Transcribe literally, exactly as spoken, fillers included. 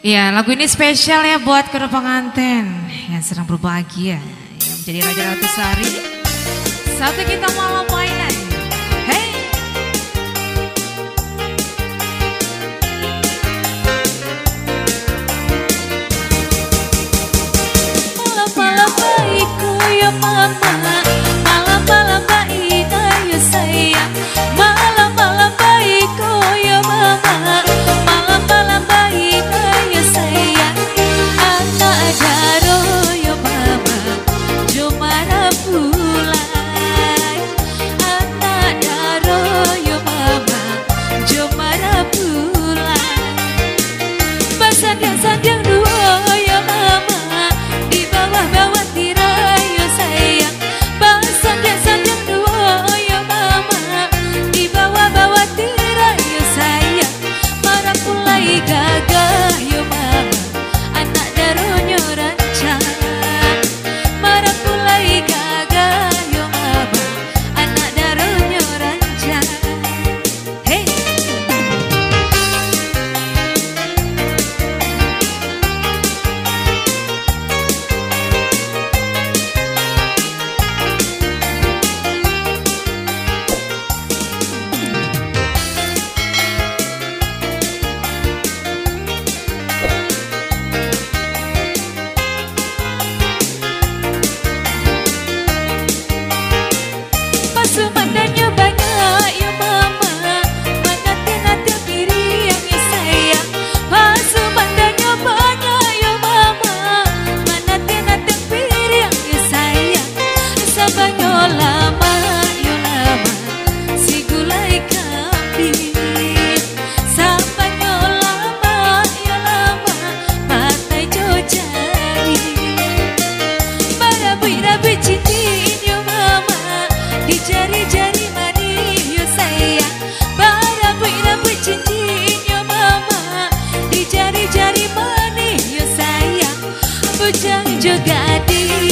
Iya, lagu ini spesial ya buat kedua pengantin yang sedang berbahagia, yang menjadi raja ratu sehari. Satu kita malam mainan. Hey. Malam-malam baik ko yo mama, malam-malam baik ko yo sayang, malam-malam baik ko yo mama, malam-malam baik ko yo sayang, anak daro yo mama, jo marapulai. Anak daro yo mama, jo marapulai. Basandiang-sandiang duo yo mama, di bawah-bawah tirai yo sayang. Basandiang-sandiang duo yo mama, di bawah-bawah tirai yo sayang. Marapulai gagah yo mama, anak daronyo rancak. Marapulai gagah yo mama, anak daronyo rancak. Hei. Pasumandannyo banyak yo mama, manateh-nateh piriang yo sayang. Pasumandannyo banyak yo mama, manateh-nateh piriang yo sayang. Sabanyo lamak yo lamak, si gulai kambiang. Sabanyo lamak yo lamak, patai jo jari. Barabuik-rabuik cincin yo mama, di jari-jari manih yo sayang. Barabuik-rabuik cincin yo mama, di jari-jari manih yo sayang. Bujang jo gadih